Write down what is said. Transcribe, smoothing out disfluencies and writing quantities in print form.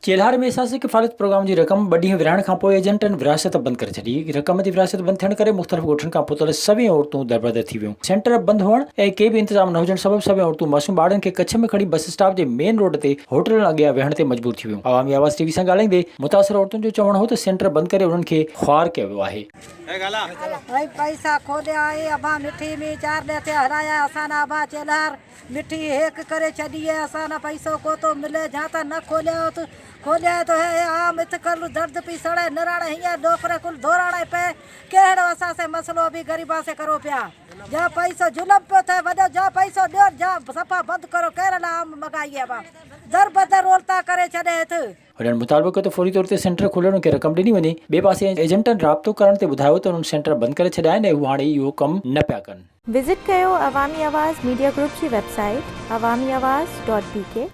چيلهار ۾ احساس ڪفالت پروگرام جي رقم ٻه ڏينهن ورهائڻ کانپوء ايجنٽن ورهاست بند ڪري ڇڏي. رقم جي ورهاست بند ٿيڻ ڪري مختلف ڳوٺن کان پهتل سوين عورتون دربدر ٿي ويون. سينٽر بند هئڻ ۽ ڪي به انتظام نه هجڻ سبب سوين عورتون معصوم ٻارڙن کي ڪڇ ۾ کڻي بس اسٽاپ جي مين روڊ تي هوٽلن اڳيان ويهڻ تي مجبور ٿي ويون. عوامي آواز ٽي وي سان ڳالهائيندي متاثر عورتن جو چوڻ هو ته سينٽر بند ڪري انهن کي خوار ڪيو ويو آهي. ۽ پئسا کوليا ۽ ابا مٺي ۾ چار ڏينهن ٿيا هلايا اسان ابا چيلهار مٺي هيڪ ڪري ڇڏي اي اسان نه پئسو ڪو ٿو ملي جا ته نه کوليائو ته کوليائي ٿو هي عام ات ڪل درد پي سڙي نراڙ هينئر ڏوڪري ڪل ڌوراڻي پئي ڪهڙو اسان سي مسئلو اڀي غريبان سي ڪرو پيا جا پئسو ظلم پيو ٿئي وڏو جا پئسو ڏيو جا صفا بند ڪرو ڪهڙي لاء عام مگائي اي در بدر رولتا ڪري ڇڏي هت. هنن مطالبو ڪيو ته فوري طور تي سينٽر کولڻ کي رقم ڏني وڃي. ٻئي پاسي ايجنٽن رابطو ڪرڻ تي ٻڌايو ته انهن سينٽر بند ڪري ڇڏيا آهن ۽ هو هاڻي اهو ڪم نه پيا ڪن. وزٽ ڪيو عوامي آواز ميڊيا گروپ جي website Awami Awaz dot B K.